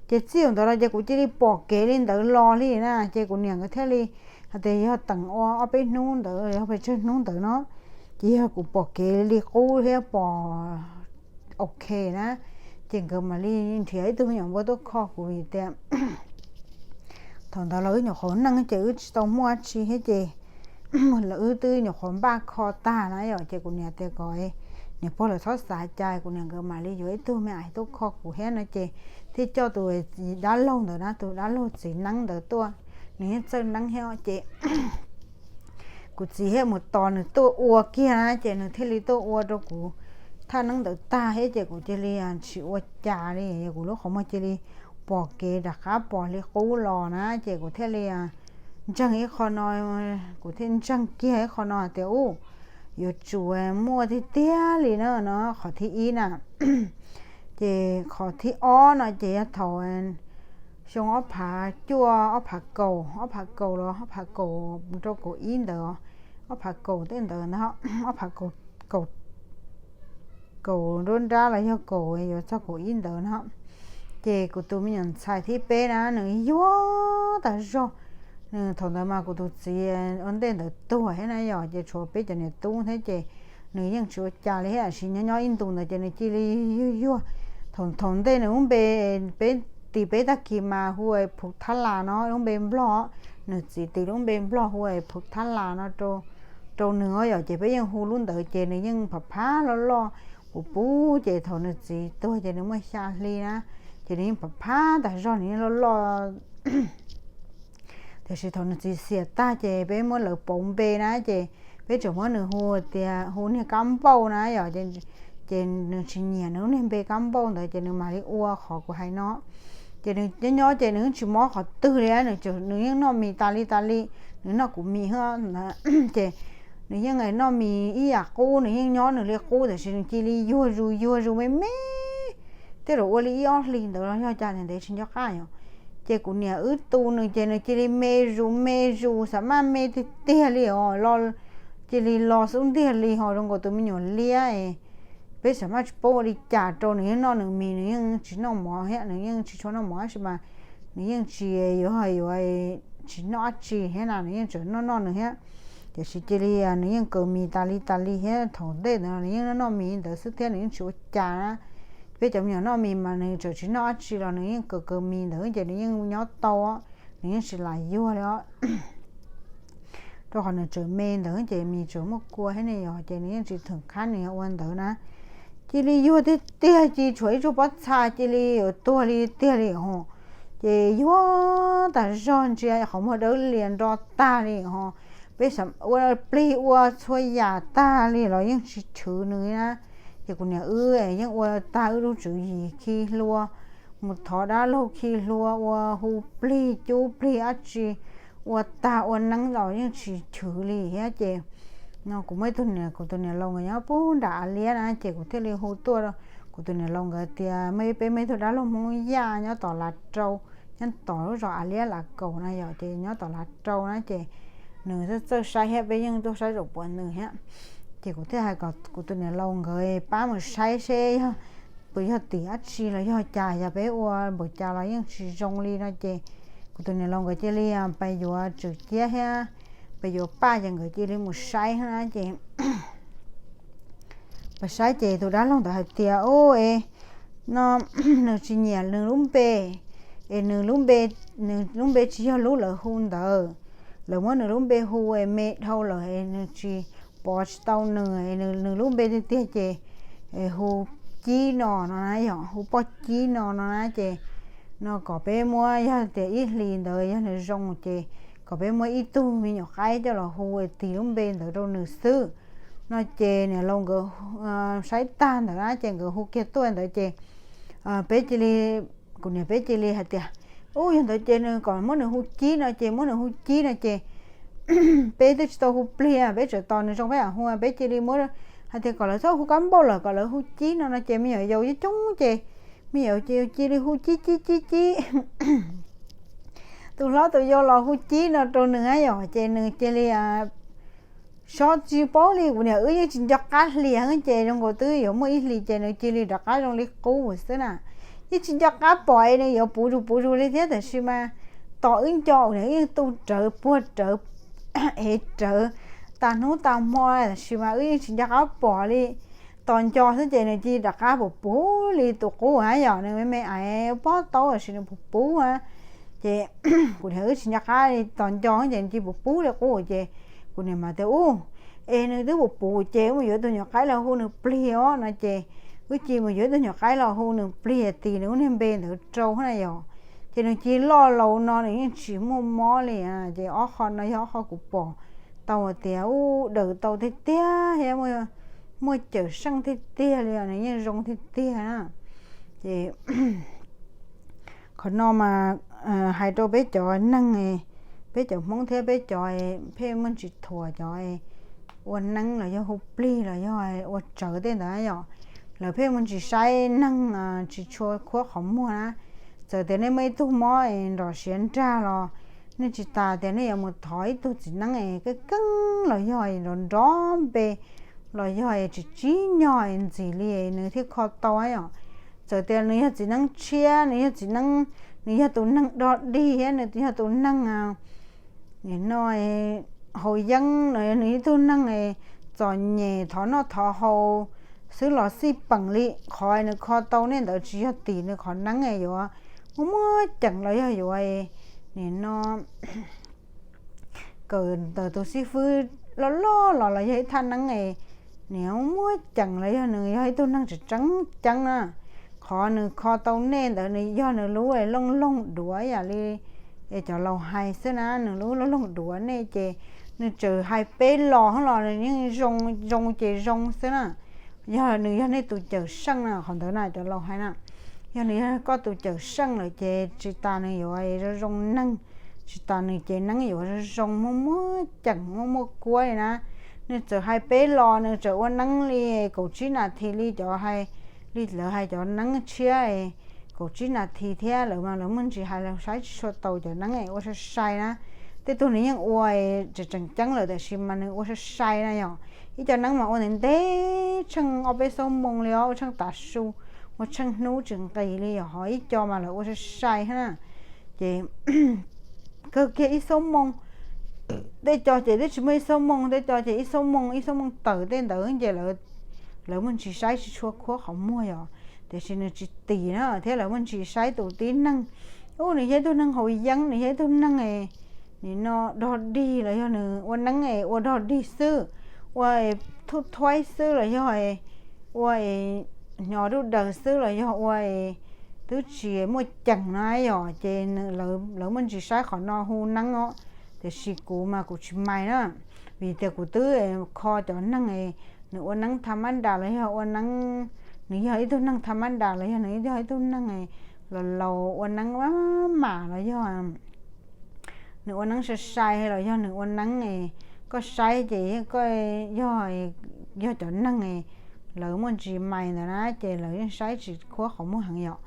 Ces txij ntawd los ces kuv cia li pom kev li ntawd los li na, ces kuv niam nkawd thiaj li hais tias yog teem ua ob peb hnub ntawd, yog pes tsawg hnub ntawd no, ces yog kuv pom kev li qub thiab pom ok na, ces nkawd mam li nrhiav ib tug me nyuam npua tuaj kho kuv vim tias thaum ntawd los wb nyuam qhuav neej ces wb tsis tau muaj dab tsi thiab ces los wb twb nyuam qhuav npaj kho tag na yom. Ces kuv niam tias kom niam pog lawv txhob xav cas, kuv niam nkawd mam li yuav ib tug me ais tuaj kho kuv thiab no ces thiaj coj tus dab laug ntawd na, tus dab laug txiv neeb ntawd tuaj, nws yeej txawj neeb thiab ces kuv txiv thiaj mus tos nws tuaj ua kiag na, ces nws thiaj li tuaj ua rau kuv thaj neeb ntawd tag thiab ces kuv cia li tsis ua cas li, kuv lub qhov muag cia li pom kev rov qab pom li qub los na, ces kuv thiaj li ntseeg ib qho no, kuv thiaj ntseeg kiag ib qho no hais tias ub, yuav tsum muaj tiag tiag li na no, qhov thib ib na. Ces qhov thib ob no ces yog thaum xyoo ob phav cuaj, ob phav kaum, ob phav kaum los ob phav kaum rau kaum ib ntawd, ob phav kaum tej ntawd na, ob phav kaum, kaum nruab nrab los yog kaum yuav txog kaum ib ntawd no. Ces kuv tus me nyuam ntxhais thib peb na nws yuag tas zog. Nws thaum ntawd mas kuv tus txiv ua ntej ntawd tuag thiab na yom, ces tshuav peb cov niam tub thiab ces nws yeej tsis ua cas li thiab, tiam sis nyob nyob ib ntus ntawd ces nws cia li yuag yuag. Thaum, thaum ntej nws lub npe, peb tis peb tag kis mas hu Phuv Thab Las no lub npe Nplog, nws txiv tis lub npe Nplog hu Phuv Thab Las no rau rau nws os yom. Ces peb yeej hu lub ntawd ces nws yeej phav phab loj loj puv puv, ces thaum nws txiv tuag ces nws muaj xya hli na, ces nws yeej phav phab tas zog, nws yeej loj loj. Tiam sis thaum nws txiv xiam tag ces peb muab lawv pauv npe na, ces peb tseem muab nws hu tias hu niag kab npauj na yom. Ces nws tsis nyiam nws lub niag npe kab npauj ntawd ces nws mam li ua qhov kuv hais no. Ces nws nyob nyob ces nws yeej tsis mob qhov twg li, nws yeej noj mis tas li tas li, nws noj kuv mis. Ces nws yeej noj mis ib yam qub, nws yeej nyob nws li qub, tiam sis nws cia li yuag zus yuag zus me me, tej zaum ua li ib ob hlis ntawd los yog cas ntev tsis nco qab yom. Ces kuv niam wb tu nws ces nws cia li me zus me zus, xam maj me tiag tiag li os, cia li los xub ntiag li ho zoo nkaus tus me nyuam liab. Peb xam maj tsis paub ua li cas rau, nws yeej noj nws mis, nws yeej tsis noj mov thiab, nws yeej tsis tshua noj mov tab sis mas nws yeej tsis yuav yuav tsis noj dab tsi thiab na, nws yeej tseem noj noj nws thiab. Tiam sis cia li nws yeej kaw mis tas li tas li thiab, thaum ntej ntawd nws yeej noj noj mis ntawd xwb thiab nws yeej tsis ua cas na. Peb cov me nyuam noj mis mas nws tseem tsis noj dab tsi los nws yeej kaw kaw mis ntawd ces nws yeej nyob tau, nws yeej tsis lam yuag li os. Rau qhov nws tseem me ntawd ces mis tseem muaj kua thiab ne yom, ces nws yeej tsis theem qab nws yuav ua ntawd na. Cia li yuag tiag tiag, cia li tshuav ib tsuag pob txha cia li yuav tuag li tiag li ho. Ces yuag tas zog ntsia qhov muag dawb lias nro tag li ho. Peb ua plig ua txhua yam tag li los yeej tsis chwv nws na. Ces kuv niam wb yeej ua tag wb lub tswv yim khi hlua, mus thov dab laug khi hlua, ua hu plig cub plig dab tsi, ua tag ua neeb los yeej tsis chwv li thiab. Ces no kuv muaj ib tug niam, kuv tus niam laus nkawd nyob puag nram Av Liab na, ces kuv thiaj li hu tuaj, kuv tus niam laus nkawd tias muaj ib, peb muaj ib tug dab laug Hmoob Yaj nyob tom Lav Rau, nyob tom lub zos Av Liab Lav Kaum na yom, ces nyob tom Lav Rau na ces nws txawj txawj saib thiab peb yeej tuaj saib zaum puav nws thiab. Ces kuv thiaj hais kom kuv tus niam laus nkawd pab mus saib seb yog puas yog tim dab tsi los yog cas, yog peb ua npaum cas los yeej tsis zoo li no ces kuv tus niam laus nkawd cia li pais yuav tswm ciab thiab pais yuav paj ces nkawd cia li mus saib na ces pais saib ces tus dab laug ntawd hais tias u es no nws tsis nyiam nws lub npe, es nws lub npe, nws lub npe tsis yog lub lawv hu ntawd, lawv muab nws lub npe hu es me dhau lawm es nws tsis, pov tsis tau nws, nws lub npe tiag tiag ces hu Cib no no na yom, hu Poj Cib no no na ces no kom peb muab, yog tias ib hlis ntawd yog nws zoo ces kom peb muab ib tug me nyuam qaib coj los hu tis lub npe ntawd rau nws xwb no ces niam laus nkawd saib tag ntawd na ces nkawd hu kiag tuaj ntawd ces peb cia li, kuv niam peb cia li hais tias u yog ntawd ces nws kom muab nws hu Cib no ces muab nws hu Cib no ces peb twb tsis tau hu plig, peb tseem tos nws zoo peb mam hu, peb cia li muab hais tias kom lawv txhob hu Kab Npauj lawm, kom lawv hu Cib no no ces me nyuam yaus coob coob ces me nyuam yaus ces cia li hu Cib Cib Cib Cib. Tus hlob tus yau los hu Cib no rau nws yom, ces nws cia li xyov tsis paub li, kuv niam wb yeej tsis nco qab hlias ces zoo nkaus twb yuav muaj ib hlis ces nws cia li rov qab zoo li qub xwb na. Yeej tsis nco qab pom es nws yuav puv zus puv zus li thiab, tab sis mas tos wb nco, kuv niam wb yeej tu rawv puag rawv, ev rawv tas hnub tas hmo, tab sis mas wb yeej tsis nco qab pom li. Tos nco xwb ces nws cia li rov qab puv puv li tus qub na yom, nws me me aiv pob taub tab sis nws puv puv na. Ces kuv niam wb tsis nco qab li, tos nco ces nws cia li puv puv li qub ces kuv niam mas tias u, es nws twb puv puv ces wb mus yuav tus nyuam qaib los hu nws plig os no ces wb cia li mus yuav tus nyuam qaib los hu nws plig tis nws lub niag npe ntawd rau na yom. Ces nws cia li loj laus no nws yeej tsis muaj mob li. Ces ob qho no yog ob qho kuv pom tau tias u, daws tau tiag tiag thiab muaj cawm seej tiag tiag li, nws yeej zoo tiag tiag na. Ces qhov no mas hais rau peb cov neeg, peb cov Hmoob thiab peb cov pheej muaj ntsis thuam cov ua neeb los yog hu plig los yog ua tsawv tej ntawd yom, lawv pheej muaj ntsis saib neeg tsis tshua khuab qhov muag na. Txawm tias nej muaj ib tug mob es nrov siav nrag los nej tsis tas tias nej yuav mus thov ib tug txiv neeb es keej keej los yog nrov nrov npe los yog tsis tsim nyog ntxim li nws thiaj kho tau yom. Txawm tias nws yog txiv neeb tshiab, nws yog txiv neeb, nws yog tus neeg dog dig thiab nws yog tus neeg nim no haus yeeb no, nws ib tug neeg txom nyem thov noj thov haus xwb los xij peem li, qhov nws kho tau nej ntawd tsis yog tim nws qhov neeb yuav muaj muaj ceem los yog yuav nim no kawm ntawm tus xib fwb loj loj los los yog ib thaj neeb es nws muaj ceem los yog nws yog ib tug neeg tseem tseeb ceeb na. Qhov nws kho tau nej ntawd nws yog nws lub looj loog duav ib yam li cov laus hais xwb na, nws lub looj loog duav nej ces nws txawm hais peb los los nws yeej zoo, zoo ces zoo xwb na. Yog nws yog nej tus cawm seej na, qhov ntawd na cov laus hais na, yog nws yog koj tus cawm seej lawm ces tsis tas nws yuav zoo zoo neeg, tsis tas nws ces neeb yuav zoo zoo muaj muaj ceem muaj muaj kuab li na. Nws txawm hais peb los nws txawm ua neeb li kaum tsib nas this li cov hais, li lawv hais cov neeb tshiab kaum tsib nas this thiab, lawv mas lawv muaj ntsis hais lawv saib tsis tshua tau cov neeb ua sai sai na. Tej tug nws yeej ua tseem tseem ceeb lawm tab sis mas nws ua sai sai na yom. Ib co neeb mas ua ntev ntev tsheej ob peb xuab moos li os, ua tsheej tav su, ua tsheej hnub tsis nqis li yom, ho ib co mas lawv ua sai sai na. Ces kawg kiag ib xuab moos, tej co ces twb tsis muaj ib xuab moos, tej co ces ib xuab moos ib xuab moos tawm tej ntawd ces lawv muaj ntsis saib tsis tshua khuab qhov muag yom. Tiam sis nws tsis tim na thiab lawv muaj ntsis saib tus tib neeg, ub nws yog ib tug neeg haus yeeb, nws yog ib tug neeg nim no dog dig los yog nws ua neeb es ua dog dig xwb, ua thuj thuaib xwb los yog ua hnyo dub daws xwb los yog ua twb tsis muaj ceem na yom, ces lawv muaj ntsis saib qhov no hu neeb os. Tiam sis kuv mas kuv tsis mais na, vim tias kuv twb kho cov neeg nws ua neeb tha mab nras los yog ua neeb, nws yog ib tug neeg tha mab nras los yog nws yog ib tug neeg laus laus ua neeb maj mam los yog nws ua neeb sai sai los yog nws ua neeb koj saib ces koj yog, yog cov neeg lawv muaj ntsis mais ntawd na ces lawv yeej saib tsis khuab qhov muag heev yom.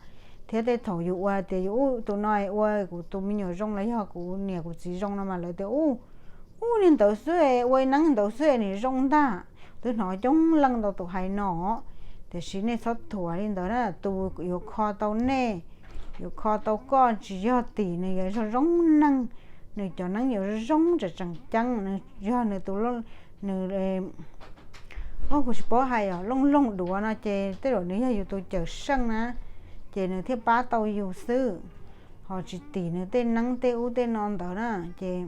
Thiab tej thaum yus ua tias yus ub tus no ua kuv tus me nyuam zoo los yog kuv niam kuv txiv zoo no mas lawv tias ub, ub niag ntawd xwb es ua neeb ntawd xwb es nws zoo ntag. Twb hnov coob leej ntau tus hais no. Tiam sis nej txhob thuam li ntawd na, tus yuav kho tau nej, yuav kho tau koj tsis yog tim nws yuav zoo zoo neeg, nws cov neeb yuav zoo zoo tseem tseem ceeb, nws yog nws tus, nws, o kuv tsis paub hais os, looj loog duav no ces tej zaum nws yog yus tus cawm seej na, ces nws thiaj pab tau yus xwb, ho tsis tim nws tej neeb tej ub tej no ntawd na. Ces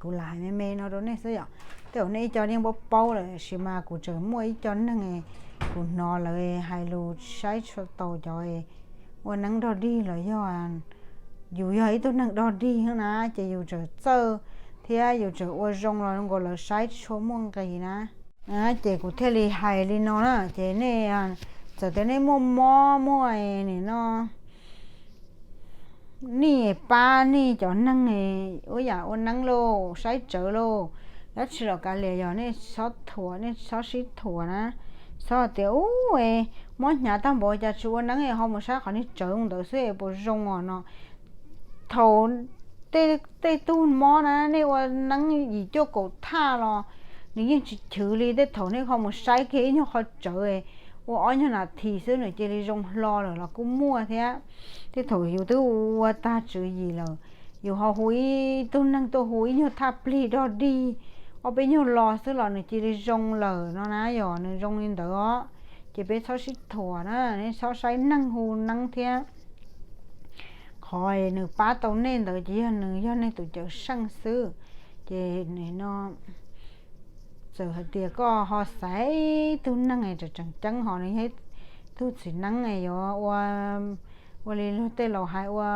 kuv lam hais me me no rau nej xwb yom. Tej zaum nej ib co yeej paub paub lawm tab sis mas kuv tseem muaj ib co neeg kuv hnov lawv hais lus saib tsis tshua tau cov ua neeb dog dig los yog yus yog ib tug neeg dog dig na ces yus tseem txawj thiab yus tseem ua zoo los nkaus lawv saib tsis tshua muaj nqis na. Ces kuv thiaj li hais li no na ces nej txawm tias nej muaj mob muaj nim no nej pab nej cov neeg ua yam ua neeb lauj, saib tsawv lauj, dab tsi los kav liam, yog nej txhob thuam, nej txhob sib thuam na. Txhob tias ub, mob hnyav tag npaum cas tsis ua neeb ho mus saib qhov niag tsawv ntawd xwb puas zoo os no. Thaum tej tug mob na nej ua neeb yim cuaj kaum thaj los nws yeej tsis chwv li tej thaum nej ho mus saib kiag ib nyuag qhov tsawv ua ob nyuag nas this xwb nws cia li zoo hlo lawm los kuj muaj thiab. Tej thaum yus twb ua tag tswv yim lawm, yus ho hu ib tug neeg tuaj hu ib nyuag thaj plig dog dig ob peb nyuag lo xwb los nws cia li zoo lawm no na, yog nws zoo li ntawd os. Ces peb txhob sib thuam na, nej txhob saib neeg hu neeb thiab. Qhov nws pab tau nej ntawd ces yog nws yog nej tus cawm seej xwb. Ces no txawm hais tias koj ho xaiv tug neeg tseem tseem ceeb ho nws yog tug txiv neeb yuav ua, ua li luag tej laus hais ua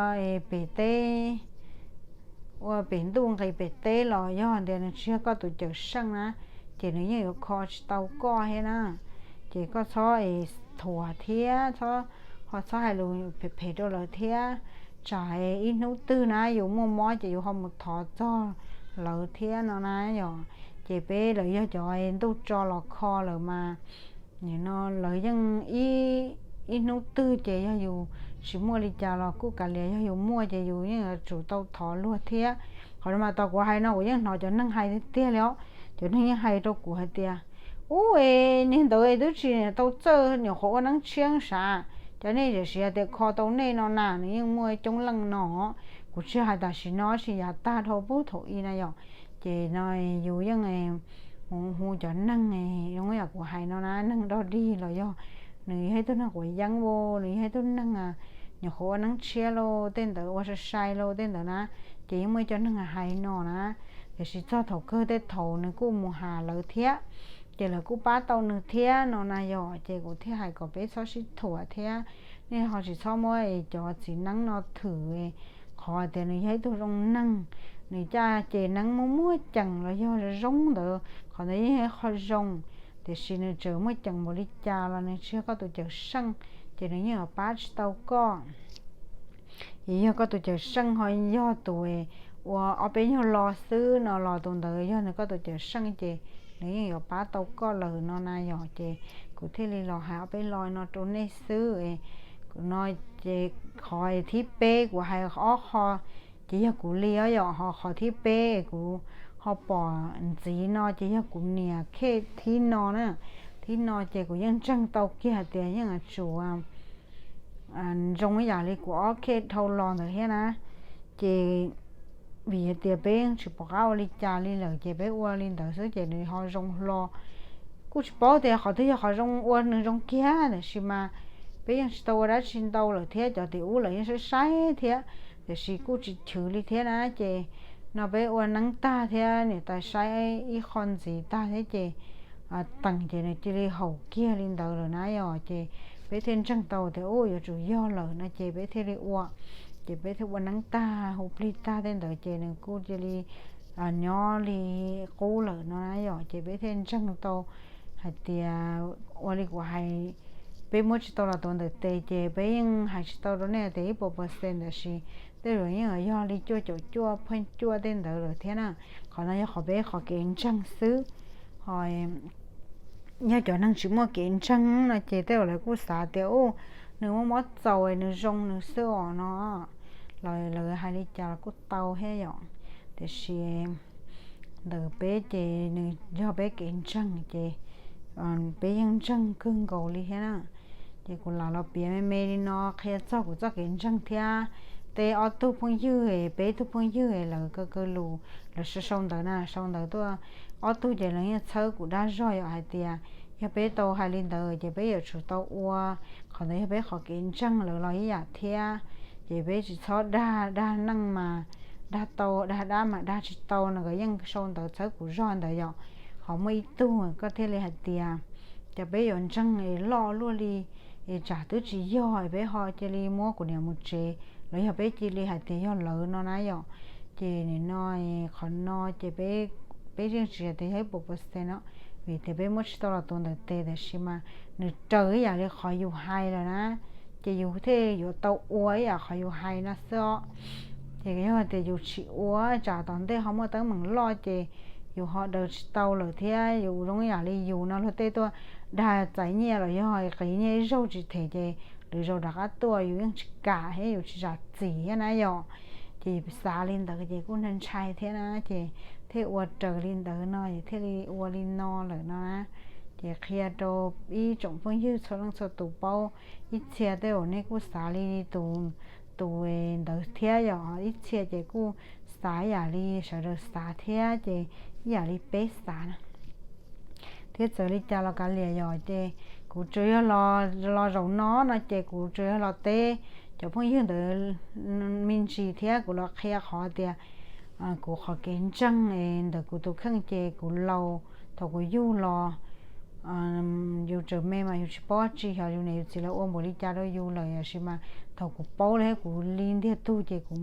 pem teb, ua pem ntuj nqis pem teb los yog tias nws tsis yog koj tus cawm seej na, ces nws yeej yuav kho tsis tau koj thiab na. Ces koj txhob thuam thiab, ho txhob hais lus phem phem rau lawv thiab. Tsam ib hnub twg na yus muaj mob ces yus ho mus thov txog lawv thiab no na yom. Ces peb lawv yog cov ntuj tso los kho lawm mas, nim no lawv yeej ib hnub twg ces yog yus tsis muaj li cas los kuj kav liam, yog yus muaj ces yus yeej yuav tsum tau thov luag thiab. Qhov no mas tos kuv hais no kuv yeej hnov cov neeg hais tiag tiag li os. Cov neeg yeej hais rau kuv hais tias, ub, es niag ntawd twb tsis tau txawj, nyuam qhuav ua neeb tshiab sav. Cov nej tam sim tias kho tau nej no na, nws yeej muaj coob leej no. Kuv tsis hais tam sim no sis yav tag dhau pub thaum i na yom. Ces no yus yeej hu cov neeg zoo yam kuv hais no na, neeg dog dig los yog nws yog ib tug neeg quav yeeb, nws yog ib tug neeg nyuam qhuav ua neeb tshiab lauj, tej ntawd ua sai sai lauj, tej ntawd na, ces yeej muaj ib co neeg hais no na. Tiam sis txog thaum kawg tej thaum nws kuj mus has lawv thiab, ces lawv kuj pab tau nws thiab no na yom. Ces kuv thiaj hais kom peb txhob sib thuam thiab, nej ho tsis txhob muab cov txiv neeb no thwm qhov tias nws yog ib tug zoo neeg, nws caj ces neeb muaj muaj ceem los yog zoo ntawd, qhov ntawd yeej yog qhov zoo. Tiam sis nws tseem muaj ceem npaum li cas los nws tsis yog koj tus cawm seej, ces nws yeej yuav pab tsis tau koj. Yog koj tus cawm seej ho yog tus ua ob peb nyuag lo xwb no los tus ntawd yog nws koj tus cawm seej ces nws yeej yuav pab tau koj lawm no na yom. Ces kuv thiaj li los hais ob peb lo no rau nej xwb. Kuv no ces qhov thib peb kuv hais ob qho ces yog kuv li os yom, ho qhov thib peb kuv ho pom ntxiv no ces yog kuv niam khej thib no na. Thib no ces kuv yeej ntseeg tau kiag tias yeej yuav tsum zoo ib yam li kuv ob khej dhau los ntawd thiab na. Ces vim hais tias peb yeej tsis pom qab ua li cas li lawm ces peb ua li ntawd xwb ces nws ho zoo hlo. Kuj tsis paub tias qhov twg yog qhov zoo ua nws zoo kiag, tab sis mas peb yeej tsis tau ua dab tsi ntau lawm thiab cov tim ub lawv yeej saib saib thiab, tiam sis kuj tsis chwv li thiab na. Ces no peb ua neeb tag thiab niam tais saib ib qho ntxiv tag thiab ces teem ces nws cia li haum kiag li ntawd lawm na yom. Ces peb thiaj ntseeg tau tias u yuav tsum yog lawm no ces peb thiaj li ua. Ces peb thiaj ua neeb tag hu plig tag tej ntawd ces nws kuj cia li nyob li qub lawm no na yom. Ces peb thiaj ntseeg tau hais tias ua li kuv hais, peb muab tsis tau los tuav ntawm tes ces peb yeej hais tsis tau rau nej tias ib puas percent, tab sis tej zaum yeej yog li cuaj caum cuaj pheej cuaj tej ntawd lawm thiab na. Qhov no yog qhov peb qhov kev ntseeg xwb. Ho yog cov neeg tsis muaj kev ntseeg no ces tej zaum lawv kuj xav tias u nws muaj mob txaus nws zoo nws xwb os no, los lawv hais li cas los kuj tau thiab yom. Tiam sis ntawm peb ces nws yog peb kev ntseeg ces peb yeej ntseeg kawg nkaus li thiab na. Ces kuv lam los piav me me li no qhia txog kuv txoj kev ntseeg thiab. Tej ob tug phooj ywg, peb tug phooj ywg lawv kaw kaw lus, lawv sau sau ntawv na, sau ntawv tuaj. Ob tug ces lawv yeej txhawb kuv dag zog yom hais tias yog peb tau hais li ntawd ces peb yuav tsum tau ua. Qhov ntawd yog peb qhov kev ntseeg, lawv los ib yam thiab. Ces peb tsis txhob dag, dag neej mas dag tau, dag dab mas dag tsis tau no, nkawd yeej sau ntawv txhawb kuv zog ntawd yom. Ho muaj ib tug koj thiaj li hais tias cas peb yuav ntseeg es loj luaj li, es tsam twb tsis yog es peb ho cia li muab kuv niam mus tsev los yog peb cia li hais tias yog lawv no na yom. Ces nim no qhov no ces peb yeej tsis hais tias yog ib puas percent no, vim tias peb muab tsis tau los tuav ntawm tes, tab sis mas nws raws ib yam li qhov yus hais lawm na, ces yus thiaj yuav tau ua ib yam qhov yus hais no xwb os. Ces yog tias yus tsis ua, tsam tom ntej ho muaj teeb meem loj ces yus ho daws tsis tau lawm thiab. Yus zoo ib yam li yus no luag tej tuaj dag txais nyiaj los yog qiv nyiaj ib zaug tsis them ces lwm zaus rov qab tuaj yus yeej tsis kam thiab yus tsis zam txim thiab na yom. Ces xav li ntawd ces kuj ntshai ntshai thiab na, ces thiaj ua raws li ntawd no es thiaj li ua li no lawm no na. Ces qhia rau ib tsoom phooj ywg txhua leej txhua tus paub, ib txhia tej zaum nej kuj xav li tus, tus ntawd thiab yom, ib txhia ces kuj xav ib yam li sawv daws xav thiab ces ib yam li peb xav na. Thiab txawm li cas los kav liam yom, ces kuv tsuas yog los, los zaum no no ces kuv tsuas yog los teb cov phooj ywg ntawd me ntsis thiab kuv los qhia qhov tias kuv qhov kev ntseeg ntawm kuv tus kheej ces kuv laus thaum kuv yug los yus tseem me mas yus tsis paub tsi, xyov yus niam yus txiv lawv ua npaum li cas rau yus lawm, tab sis mas thaum kuv paub li thiab kuv li ntiag tug ces kuv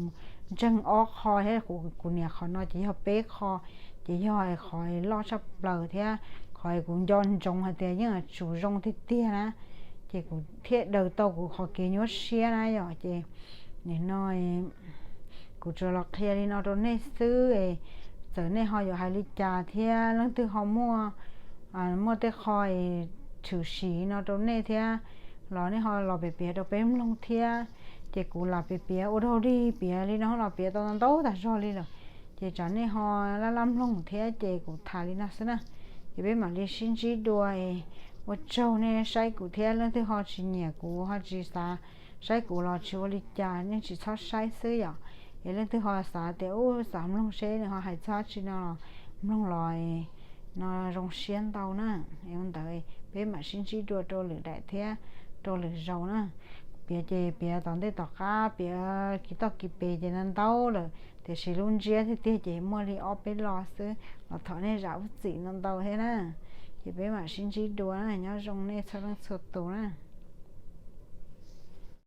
ntseeg ob qho thiab kuv niam qhov no ces yog peb qho, ces yog qhov loj tshaj plaws thiab qhov kuv nco ntsoov hais tias yeej yuav tsum zoo tiag tiag na, ces kuv thiaj daws tau kuv qhov kev nyuaj siab na yom. Ces nim no kuv tsuas los qhia li no rau nej xwb, txawm nej ho yuav hais li cas thiab leej twg ho muaj, muaj tej qho tshwm sim no rau nej thiab los nej ho los piav piav rau peb mloog thiab. Ces kuv lam piav piav ua dog dig piav li no los piav tau ntau tag zog li lawm, ces tsam nej ho laj laj mloog thiab ces kuv tham li no xwb na. Ces peb mam li sib ntsib dua, ua tsaug nej saib kuv thiab, leej twg ho tsis nyiam kuv ho tsis xav saib kuv los tsis ua li cas, nej tsis txhob saib xwb yom. Es leej twg ho xav tias u xav mloog seb nws ho hais txog dab tsi no los mloog los no zoo siab ntau na. Ua ntawd peb mam sib ntsib dua rau lwm daim thiab rau lwm zaus na. Piav ces piav tom ntej tom qab, piav kis toj kis pes ces no ntau lawm, tiam sis lub ntsiab tiag tiag ces muaj li ob peb lo xwb los thov nej zam lub txim no ntau thiab na. Ces peb mam sib ntsib dua na, nyob zoo nej txhua leej txhua tus na.